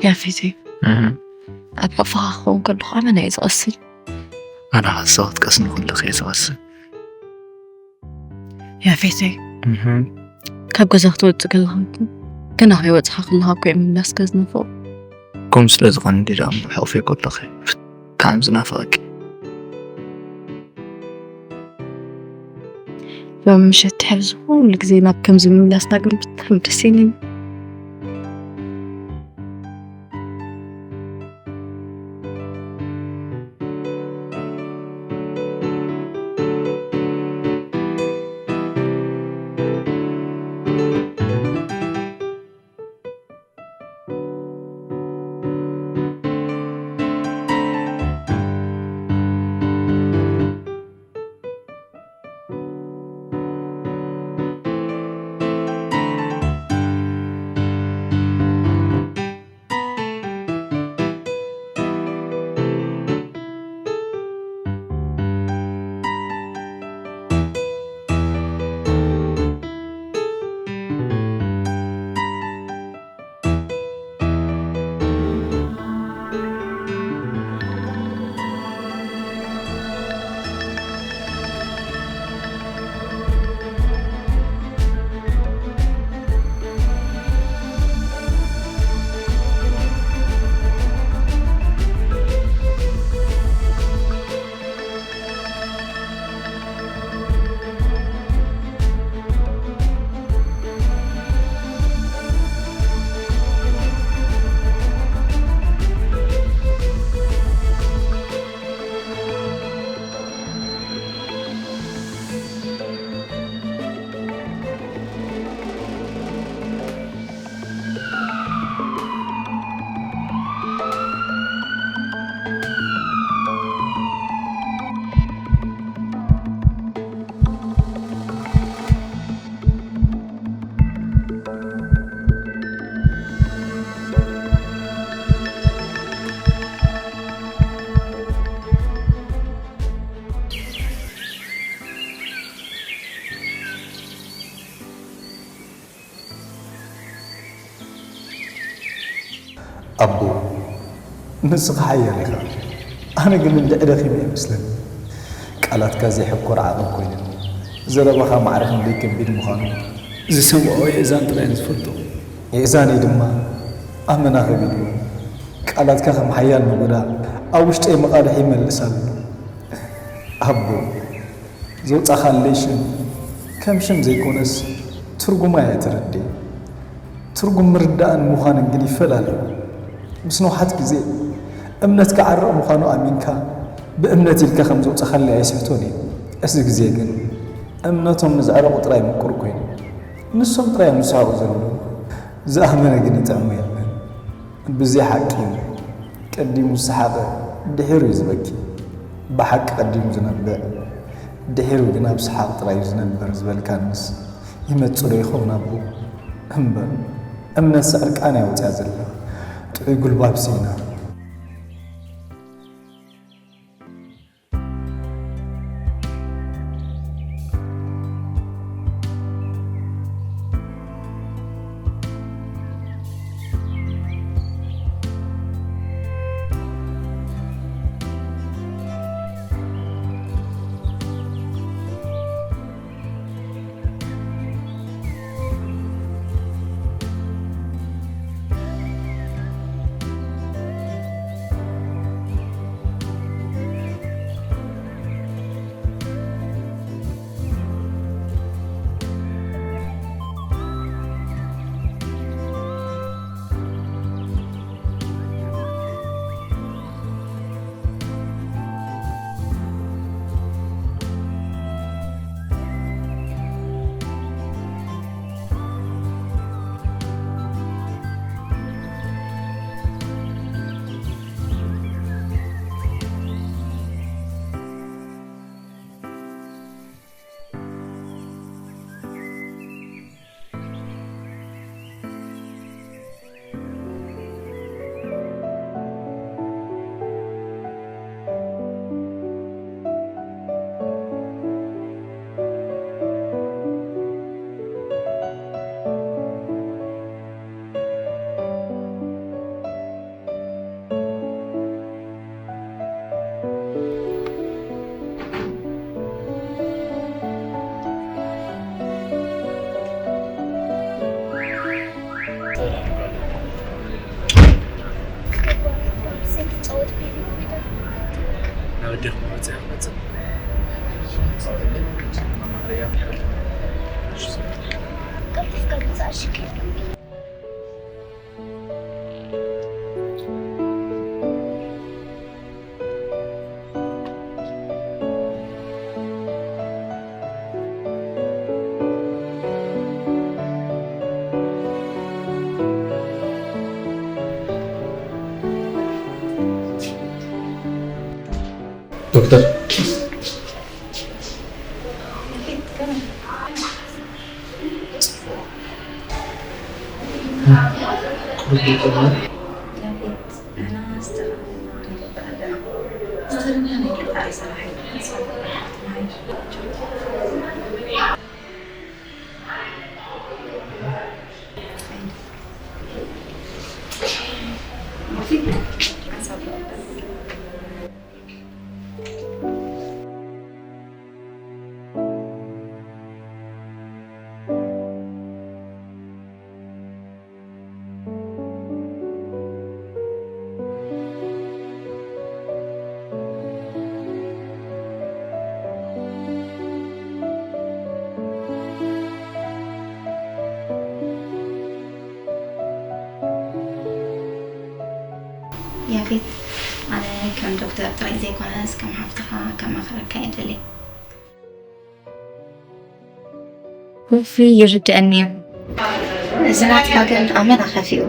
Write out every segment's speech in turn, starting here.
ያፌተይ፣ ኣብ ሕቕፍኻ ክኸውን ከለኹ ኣመና እየ ዝቐስን። ኣነ ኸኣ ክትቀስኒ ከለኺ እየ ዝቐስን። ያፌተይ፣ ካብ ገዛ ክትወጽእ ከለኻ እኮ፣ ገና ከይወጽኻ ከለኻ እኮ እየ ምምላስካ ዝናፍቕ። ከምኡ ስለ ዝኾነ እንዲ ደኣ እሞ ሕቕፈይ ከለኺ ብጣዕሚ ዝናፍቐኪ። ሎሚ ምሸት ትሕዚ ኩሉ ግዜ ናብ ከምዚ ምምላስና ግን ብጣዕሚ ደስ ኢሉኒ። ኣቦ፣ ንስኻ ሓያል ኢኻ። ኣነ ግን እንድዒ ደኺመ ይመስለኒ። ቃላትካ ዘይሕኮር ዓቐብ ኮይኑኒ። ዘረባኻ ማዕረ ክንደይ ከቢድ ምዃኑ ዝሰምዖ የእዛን ጥራይ ዝፈልጦ። የእዛነይ ድማ ኣመና ከቢድ እዩ። ቃላትካ ከም ሓያል ነጎዳ ኣብ ውሽጠይ መቓልሕ ይመልስ ኣሎ። ኣቦ፣ ዘውጻኻለይ ሽም ከም ሽም ዘይኮነስ ትርጉማ እያ ተረድእ። ትርጉም ምርዳእን ምዃንን ግን ይፈላለ። ምስ ነውሓት ግዜ እምነትካ ዓርቕ ምዃኑ ኣሚንካ ብእምነት ኢልካ ከም ዘውጻኻለይ ኣይስሕቶን እየ። እዚ ግዜ ግን እምነቶም ንዘዕረቑ ጥራይ ምቁር ኮይኑ ንሶም ጥራይ እዮም ዝስሕቑ ዘለዉ። ዝኣመነ ግን ይጥዕሞ የለን። ብዘይ ሓቂ እዩ። ቀዲሙ ዝሰሓቐ ድሒሩ እዩ ዝበኪ። ብሓቂ ቀዲሙ ዝነብዕ ድሒሩ ግን ኣብ ሰሓቕ ጥራይ እዩ ዝነብር ዝበልካንስ ይመጽእ ዶ ይኸውን ኣቦ? እምበር እምነትስ ዕርቃና እያ ወጺኣ ዘላ። ጥዑይ ጉልባብ ስኢና። ቀልጢፍካ ምጻእ ሽግር። ዶክተር ያፌት፣ ኣነ ከም ዶክተር ጥራይ ዘይኮነስ ከም ሓፍትኻ ከማኽረካ እየ ደልየ። ወፊ ይርድኣኒ እዩ። እዚ ናትካ ግን ኣመና ከፊኡ።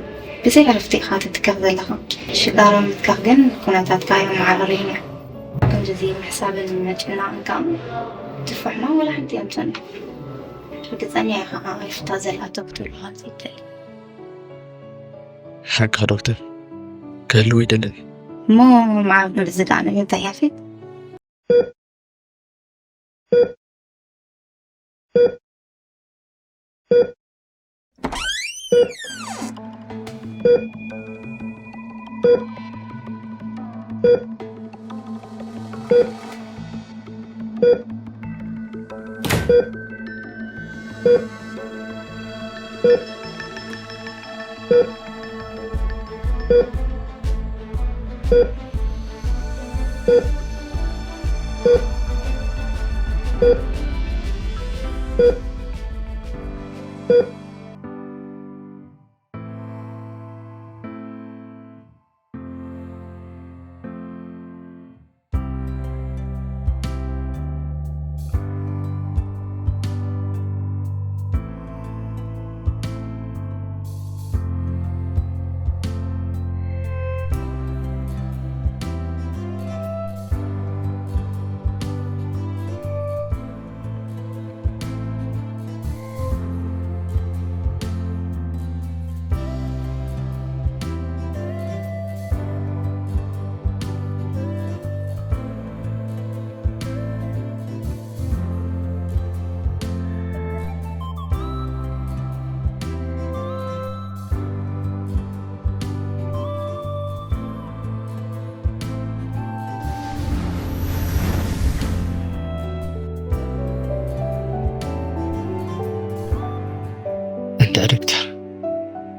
ብዘይ ዕረፍቲ ኢኻ ትትከኽ ዘለኻ። ሽጋራ ምትካኽ ግን ኩነታትካ የመዓራርይን እዩ። ከምዚ ምሕሳብን ምጭናቕን ከኣ ትርፎ ሕማም ወላ ሓንቲ የምጽእን እዩ። ርግጸኛ ኢኻ ከኣ ዕረፍታ ዘላቶ ክትብልኻ ዘይትደሊ። ሓቅኻ ዶክተር፣ ክህልው ኣይደልን። እሞ መዓር ክንድዚ ደኣ ንምንታይ ያፌት? እንድዒ ዶክተር፣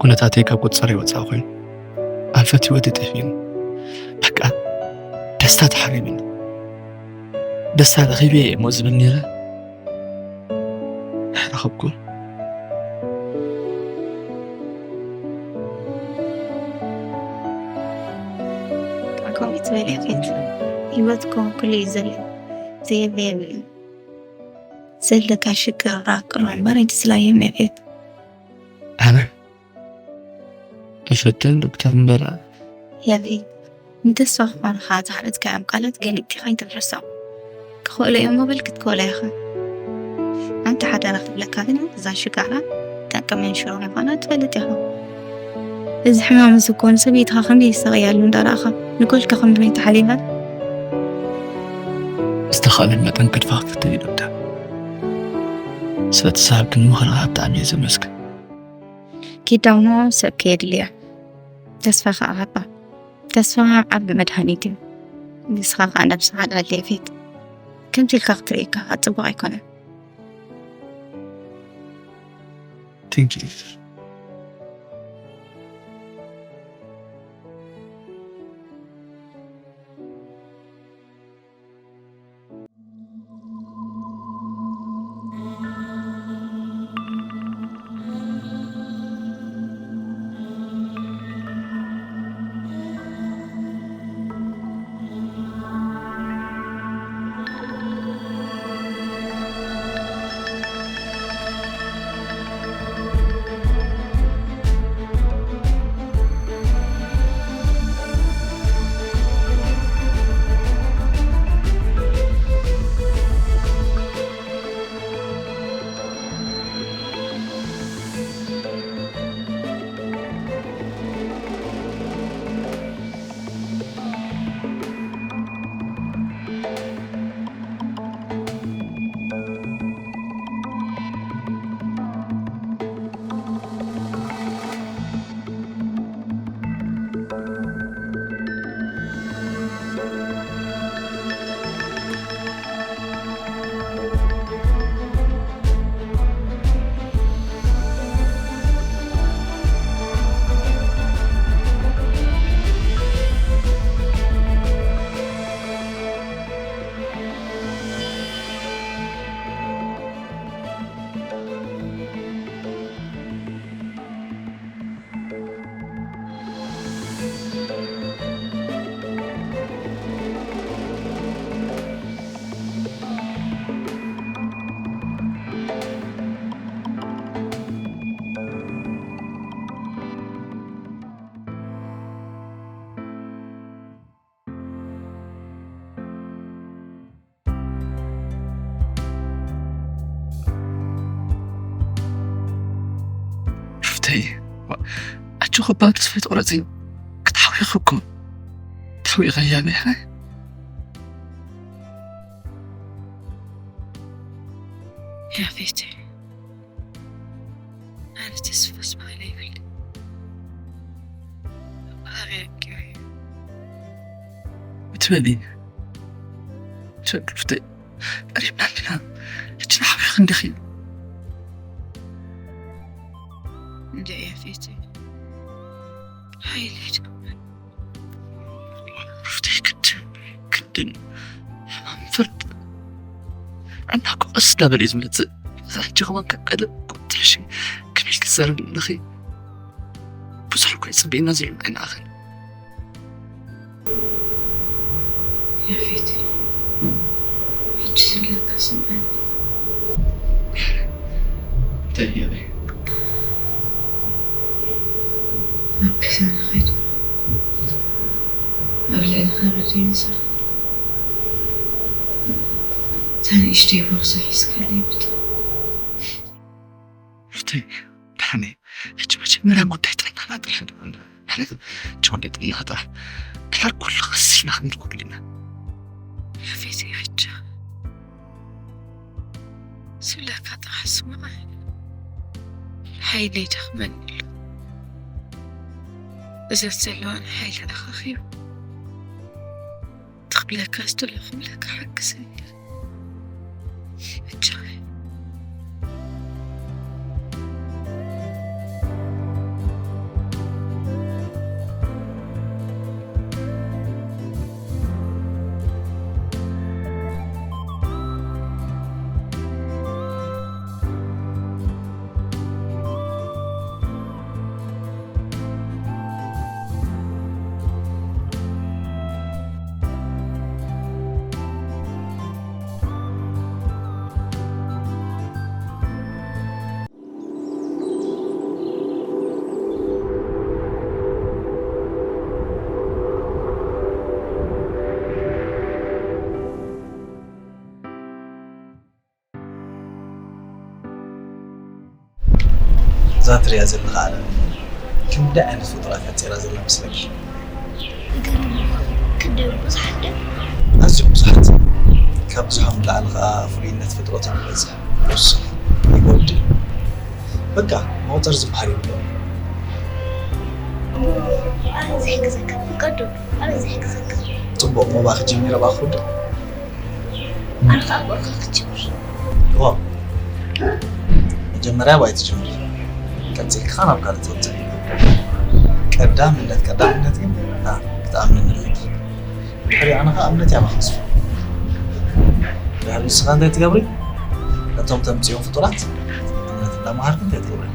ኩነታተይ ካብ ቁጽጸረይ ወጻኢ ኮይኑ፣ ኣንፈት ህይወተይ ጠፊኡኒ። በቃ ደስታ ተሓሪሙኒ። ደስታ ረኺበ እየ እሞ ዝብል ነይረ፣ ኣይረኸብኩን። ከምኡ ትበል ያፌት፣ ህይወት እኮ ኩሉ እዩ ዘሎ፣ ዘየለ የብሉን። ዘለካ ሽግር ራቅ እምበር ኣይትስላዮም ያፌት። ኣነ ይፈትን ዶክተር እምበር ያፌት፣ ንተስፋ ክኾኑኻ ዝሃነጽካዮም ቃላት ገሊጽካ ኣይትፍርሶም። ክኽእሎ እዮም ምብል ክትክእሎ ኢኻ። ሓንቲ ሓደራ ክብለካ ግን እዛ ሽጋራ ጠንቂ መንሽሮ ምዃና ትፈልጥ ኢኻ። እዚ ሕማም እዚ እኮ ንሰበይትኻ ከመይ የሳቕያሉ እንዳረኣኻ ንጎልካ ከም ድመይቲ ሓሊና። ዝተኻእለን መጠን ክትፋኽፍተኒ ዶክተር። ስለቲ ዝሃብክኒ ምኽርኻ ብጣዕሚ እየ ዘመስግን። ኪዳሞ ሰብ ከየድልዮ ተስፋ ከዓ ሃባ። ተስፋ ዓቢ መድሃኒት እዩ። ንስኻ ከዓ ነብስኻ ኣዳሊ ፊት ከምዚ ኢልካ ክትርእየካ ከዓ ፅቡቅ ኣይኮነን። Thank you. ኣጆኺ እባ ተስፋ ኣይትቑረጺ። ክትሓውኺ እኮ ተሓዊኺ እያ። ያፌት፣ ኣነ ተስፋስ በሃሊ ኣይብልን። ባህርያኪ እዩ። ትበሊ፣ ትበሊ ሩፍተይ፣ ቀሪብና ኣለና። ሕጂ ንሓብሕኺ እንዲኺ። እንደ ያፌት ሓይሊ ኣይትግበር። ሩፍተይ፣ ግድን፣ ግድን ሕማም ፍርድ ዕና ክቐስ እንዳበለ እዩ ዝመጽእ። እዛ ሕጂ ከማን ካብ ቀደም ቁጥርሽ ከመይ ክትዘርብ ኣለኺ? ብዙሕ እኮ ይጽበየና ዘሎ ኣይንኣኽን። ያፌት፣ ሕጂ ዝብለካ ስምዓኒ። እንታይ እየ? ኣብ ገዛና ከይድካ ኣብ ልዕሊ ከረዲንሳ እታ ንእሽተይ ቦርሳ ሒዝካለይ ብታ። ሩፍተይ፣ ደሓን እየ። ሕጂ መጀመርያ ጉዳይ ጥዕናና ጥራሕ ንበል። ሕጂ ጉዳይ ጥዕናና ጥራሕ። ድሓር ኩሉ ቀስ ኢልና ክንብል ኩሉ ኢና። ያፌተይ፣ ሕጂ ዝብለካ ጥራሕ ስማዕ። ሓይለይ ይደኽመኒ ኣሎ። እዘን ዘለዋኒ ሓይሊ ኣኻኺቡ ትኽብለካ ዝደለኹ ክብለካ ሓግዘኒ። እጃይ። እዛ ትሪኣ ዘለኻ ዓለም ክንደይ ዓይነት ፍጡራት እያ ፈጢራ ዘላ መስለኪ? ይገርም እኮ፣ ክንደይ ብዙሓት ድዮም? ኣዝዮም ብዙሓት። ካብ ብዙሓም ንላዕሊ ኸኣ ፍሉይነት ፍጥረቶም ይበዝሕ፣ ይውስኽ፣ ይጎድል። በቃ መቑጸር ዝበሃል የብሎምን። ኣበይ ዝሕግዘካ? ፍቀዱ፣ ኣበይ ዝሕግዘካ? ጽቡቕ፣ ሞባእ ክጅምር ኣባኹ ዶ? ኣነ ኸኣ ብኣኻ ክትጅምር። እዋ፣ መጀመርያ ብኣይ ትጅምሪ፣ ቀጺልኪ ኸኣ ናብ ካልእ ትቕጽሊ። ቀዳምነት፣ ቀዳምነት ግን ንዓ ክትኣምንኒ ኣለኪ። ድሕሪ ኣነ ኸኣ እምነት ያባኸሱ። ድሕሪ ንስኻ እንታይ ትገብሪ? ነቶም ተምጽኦም ፍጡራት እምነት እንዳመሃርኪ እንታይ ትገብሪ?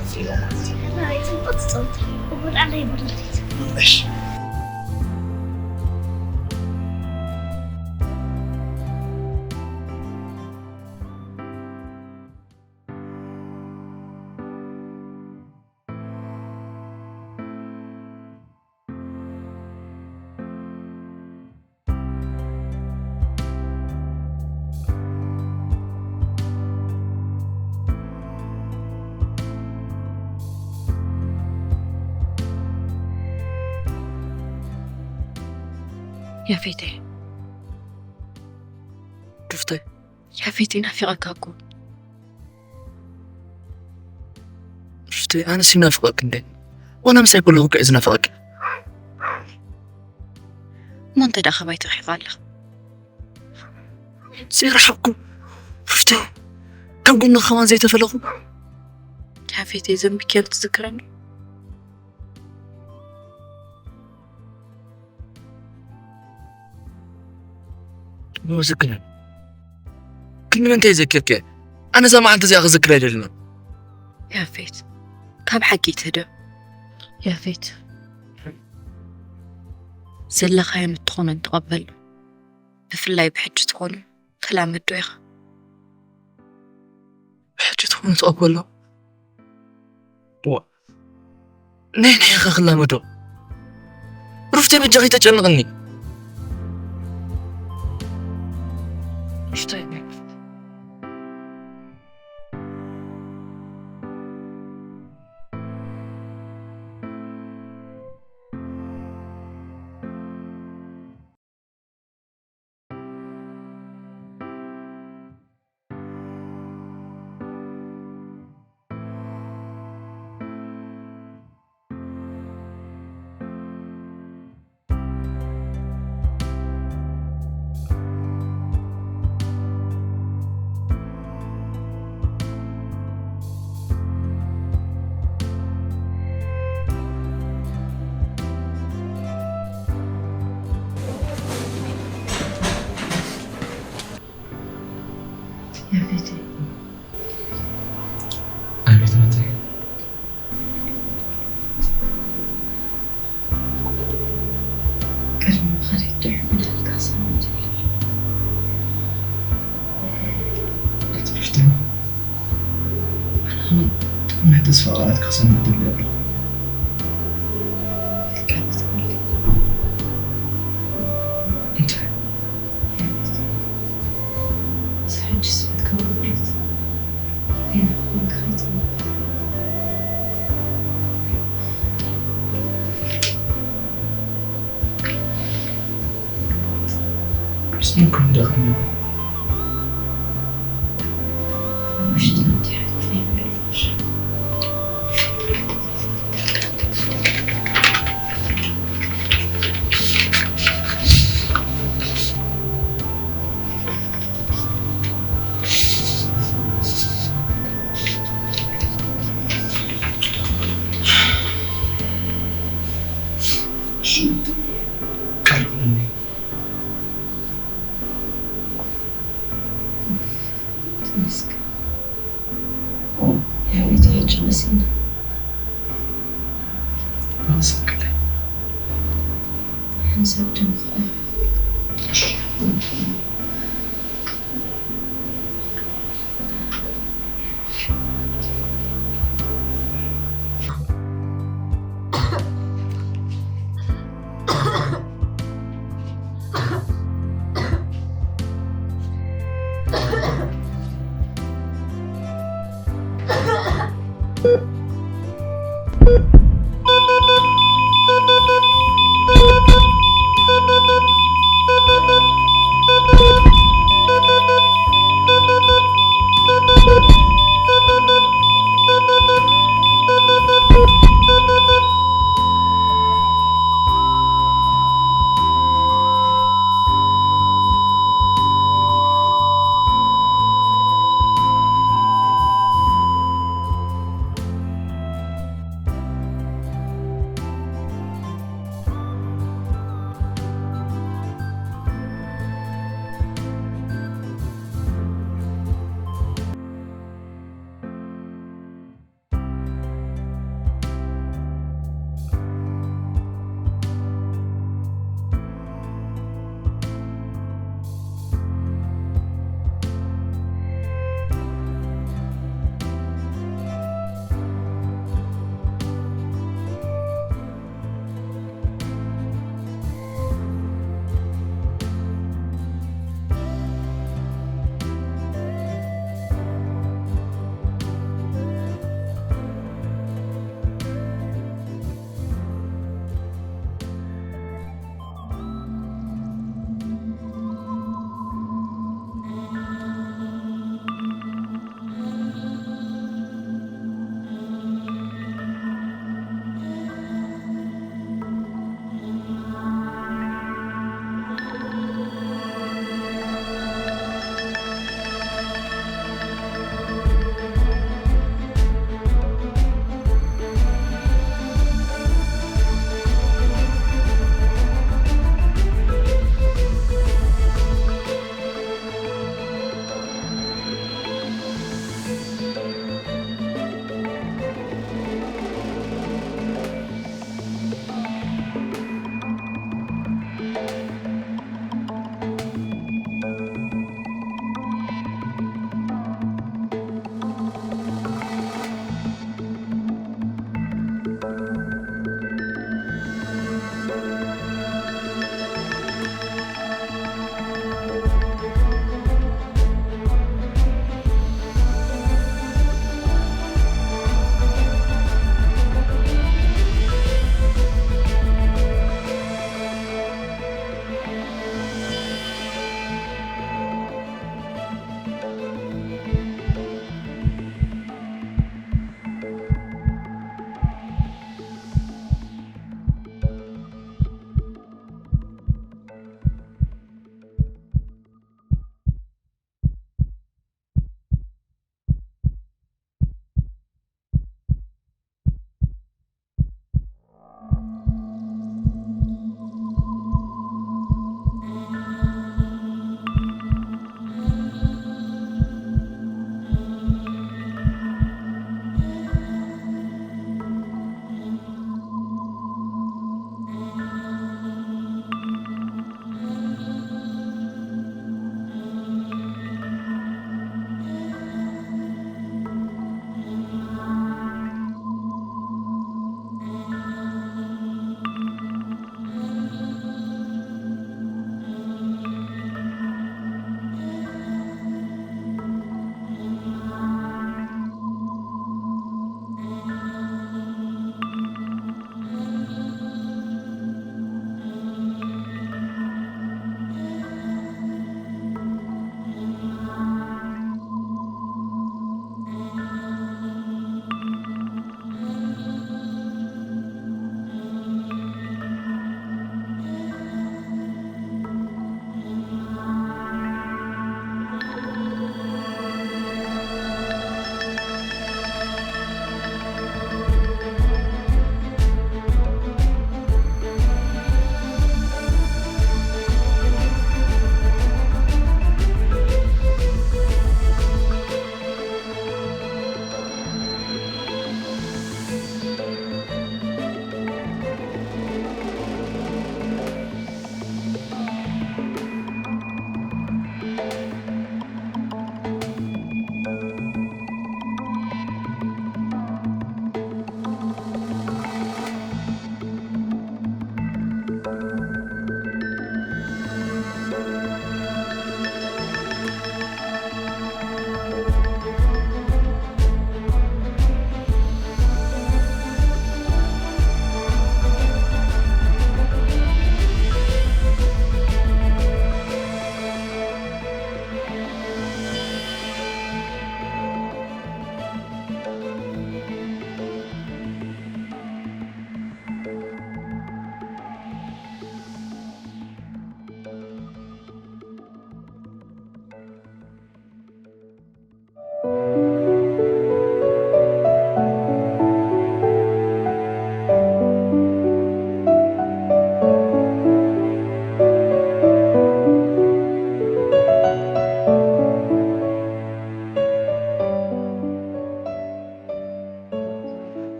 ተፍርዮም ማለት እዩ። ናይ ጽቡቕ ትጸውት። እቡድ ኣለይ ብርልፊት። እሺ። ያፌተይ። ሩፍተይ። ያፌተይ፣ ናፊቐካ እኮ። ሩፍተይ፣ ኣነስ ይናፍቐኪ እንዴ? ዋላ ምሳይ ከለኹ እኮ እየ ዝናፍቐኪ። እሞ እንታይ ደኣ ካባይ ትርሒቕ ኣለኻ? ዘይረሓቕኩ ሩፍተይ፣ ካብ ጎንኺ ከማን ዘይተፈለኹ። ያፌተይ፣ ዘንቢኪ ትዝክረኒ? መዝክረን። ክንዲ ምንታይ ዘኪርክየ? ኣነ እዛ መዓልቲ እዚኣ ክዝክር ኣይደልን። ያፌት፣ ካብ ሓቂ ትህደም። ያፌት፣ ዘለኻዮ ምትኾነ ተቐበል። ብፍላይ ብሕጂ ትኾኑ ተላመዶ ኢኻ። ብሕጂ ትኾኑ ተቐበሎ። ዋ፣ ናይ ናይ ኢኻ ክላመዶ። ሩፍተይ፣ በጃኺ ተጨንቕኒ። ሩፍተይ። ያፌተይ። ኣቤት ናተይ። ቅድሚ ምኻደይ ድሕር ኢለ ኢልካ ሰምዕ ጀሚረ። ኣይትፍርተኒ። ኣነ ከማን ጥዑም ናይ ተስፋ ቃላት ክሰምዕ ደሊ ኣለኹ። ኢልካ ተሰምዕ። እንታይ?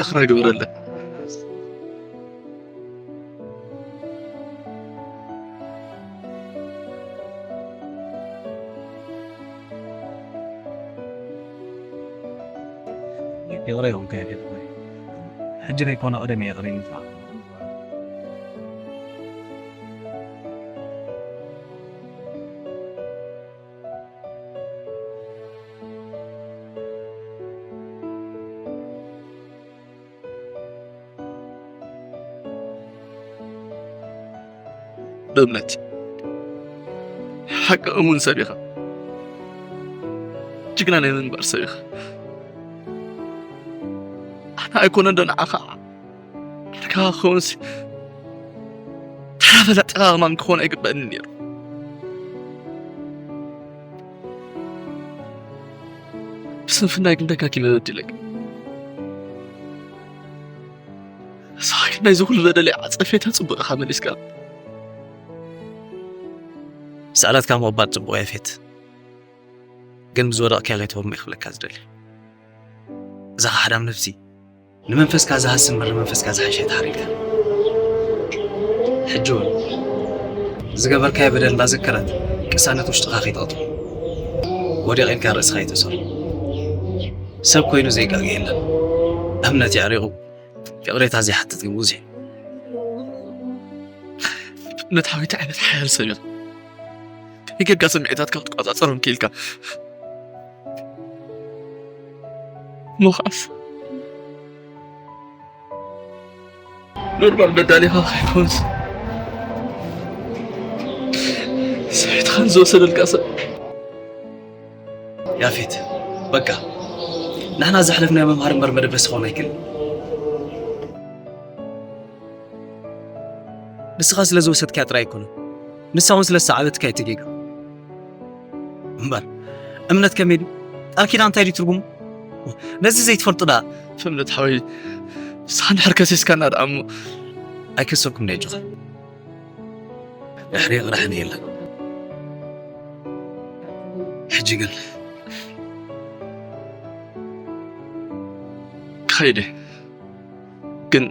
ይቕረ ግበረለይ። ይቕረ ይኹንካ ያፌት። ሕጂ ዘይኮነ ቀደም ይቕረ ይምጻእ። ብእምነት ሓቂ እሙን ሰብ ኢኻ። ጅግና ናይ ምንባር ሰብ ኢኻ። ኣነ ኣይኮነ ዶ ንዓኻ ዓርካ ክኸውንሲ፣ ተራ በላዕ ጠቓቕማን ክኾን ኣይግበእንን ነይሩ። ብስንፍናይ ግን ደጋጊመ በዲለካ። ንስኻ ግን ናይዚ ኩሉ በደለይ ዓጸፌታ ጽቡቕ ኢኻ መሊስካ። ስዕለትካ ምቕባል ጽቡቕ ያፌት፣ ግን ብዝወደቕካዮ ከይትወድቕ ክብለካ ዝደሊ። እዛ ኻሕዳም ነፍሲ ንመንፈስካ ዝሃስን ምሪ መንፈስካ ዝሓሸ ተሓሪልካ። ሕጂ እውን ዝገበርካዮ በደል እንዳዘከረት ቅሳነት ውሽጥኻ ከይትቐትሎ። ወዲቕ ኢልካ ርእስኻ ኣይተሰሩ። ሰብ ኮይኑ ዘይጋገ የለን። እምነት የዕሪቑ ይቕሬታ ዘይሓትት ግን ብዙሕ እዩ። እምነት ሓወይ እንታይ ዓይነት ሓያል ሰብ ኢኻ። ከመይ ጌርካ ስምዒታትካ ክትቆጻጸሮም ክኢልካ? እሞ ኸዓስ ኖርማል በዳሊኻ ከይኮንስ ስሕትኻን ዝወሰደልካ ሰብ። ያፌት፣ በቃ ንሕና ዘሕለፍናዮ መምሃሪ እምበር መደበሲ ክኸውን ኣይክእልን። ንስኻ ስለ ዝወሰድካያ ጥራይ ኣይኮነን፣ ንሳ እውን ስለ ዝሰዓበትካ እዩ እቲ ጌጋ። እምበር እምነት ከመይ ድዩ? ቃል ኪዳን እንታይ ድዩ ትርጉሙ? ነዚ ዘይትፈልጡ ደኣ? እምነት ሓወይ፣ ንስኻ እንድሕር ከሲስካና ደኣ እሞ። ኣይከሰኩም ዶ ኣጆኻ። ድሕሪ ይቕረ ሕነ የለን። ሕጂ ግን ክኸይድ እየ። ግን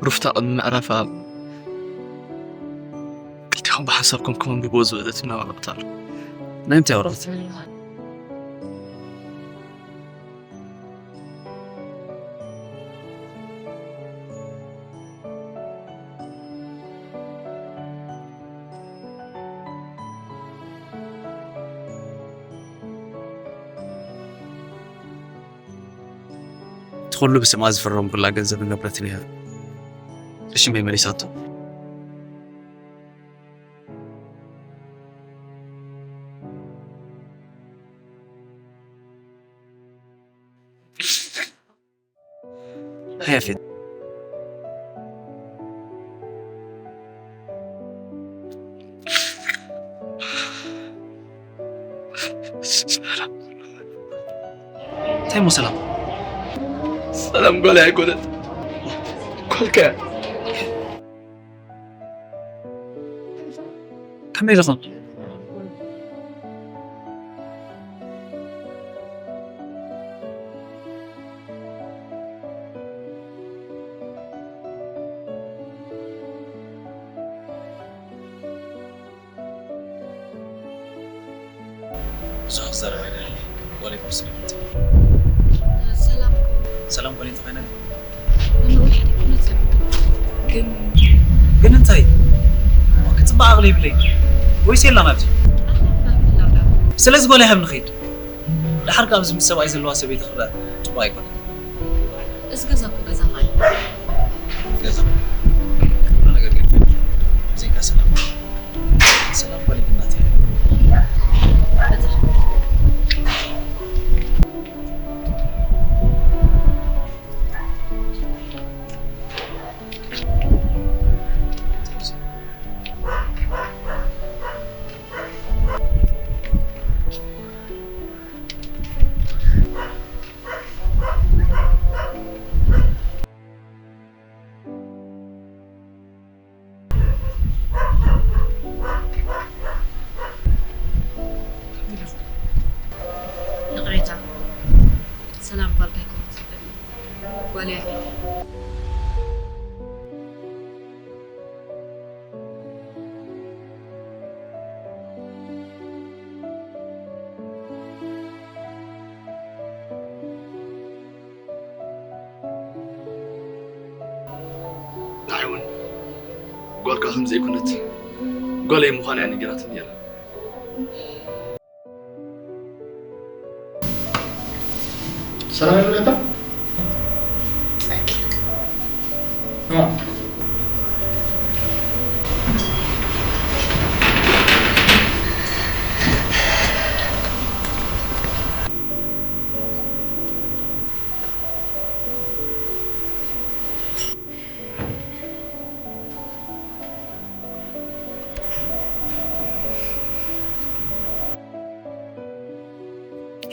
ሩፍታ ቅድሚ ምዕራፋ ክልቲኹም ብሓንሳብ ኮንኩም ኣንብብዎ ዝበለ ትናባቕ ኣሎ። ናይ ምንታይ ወረቐት? እቲ ኩሉ ብስማ ዝፈረምኩላ ገንዘብን ንብረትን እያ ብሽመይ መሊሳቶ። ሃይ ያፌት። እንታይ እሞ ሰላም? ሰላም ጓል ኣይኮነት። ጓልካ እያ። ከመይ ኢልኹም? ብዙሕ ክዛረብ ኣይደልን እየ። ጓለይ ቁርሲ ዶ ይምጻእ? ሰላም እኮ። ሰላም ጓለይ እንተኾይነ? መምህር ወይ ሓደ ኩነት ዘመን። ግን ግን እንታይ? ክትጽባዕ ዓቕሊ ይብለይ። ወይስ የላን ኣብቲ? ኣኽላ እኮ ምህላው ዳ። ስለዚ ጓለይ ሃብ ንኸይድ። ደሓር ከኣ ኣብዚ ምስ ሰብኣይ ዘለዋ ሰበይቲ ክረኣ ጽቡቕ ኣይኮነን። እዚ ገዛ እኮ ገዛኻ እዩ። ገዛ። ኩሉ ነገር ገዲፈ። ብዘይካ ሰላም። ሰላም ጓለይ ግን ናተይ እያ። በጣም። ከም ዘይኮነት ጓለይ ምዃና እያ ነጊራትኒ ነይራ። ሰላም ይብለካ።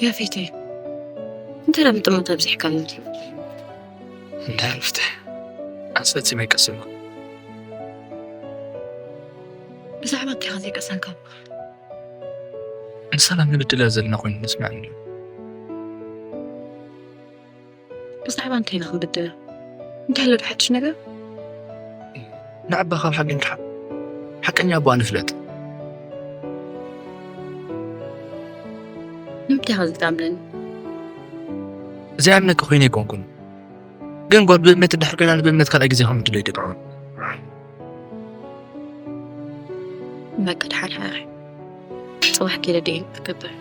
ያፌተይ፣ እንታይ ደኣ ምጥማት ኣብዚሕካኒ? እንታይ ኣረፍተ? ኣንስ ፈጺመ ኣይቀስን። ብዛዕባ እንታይ ኢኻ ዘይቀሰንካ? ንሰላም ንብድላ ዘለና ኮይኑ ንስምዐኒ። ብዛዕባ እንታይ ኢና ክንብድላ? እንታይ ኣሎ ሓድሽ ነገር? ንዓባ ካብ ሓቂ ንርሓቕ። ሓቀኛ ኣቦኣ ንፍለጥ። ንምንታይ ኢኻ ዘይትኣምነኒ? ዘይኣምነኪ ኮይነ ኣይኮንኩን። ግን ጓል ብእምነት እንድሕር ኮይና ንብእምነት ካልኣይ ግዜ ከም እድሎ ይደግሞ። በቃ ደሓን ሓቂ። ጽባሕ ገለ ደይን ክገብር።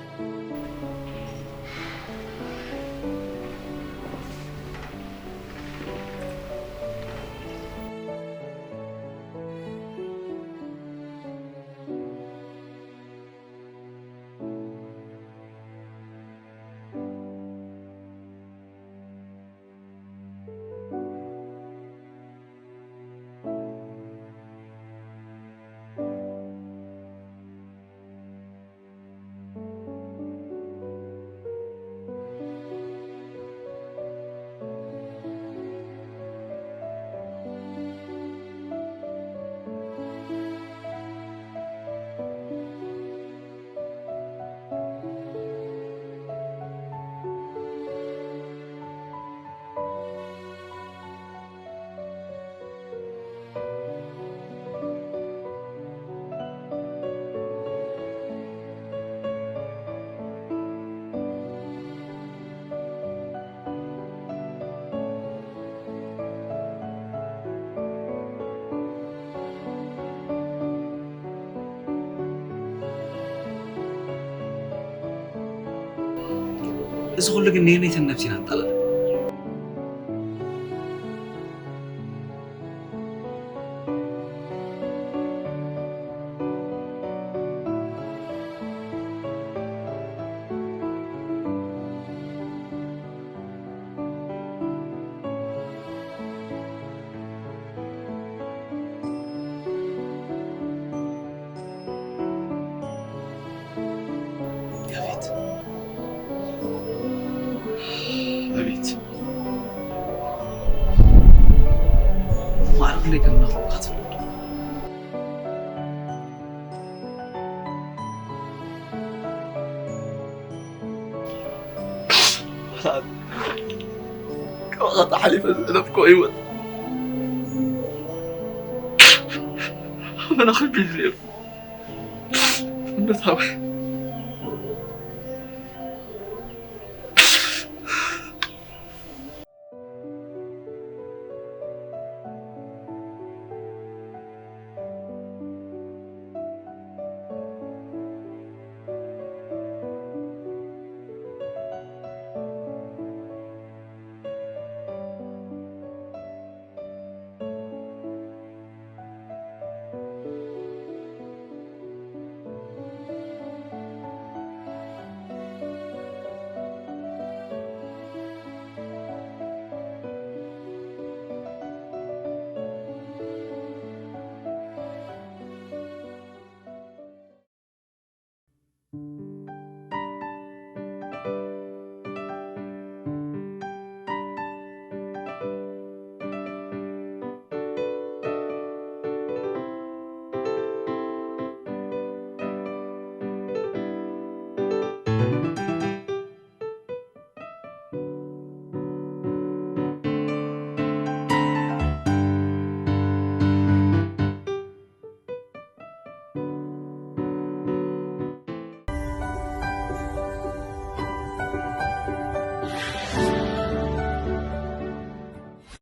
እዚ ኩሉ ግን ነየነይተን ነብሲና ንጣላለ? ያፌት። ኣቤት። ማዕረ ክንደይ ከም እናኸብርካ ትፈልጥ ዶ? ካባኻ ተሓሊፈ ዝሕለፍኩ ህይወት ኣመና ከቢድ ነይሩ። እምነት ሃበ።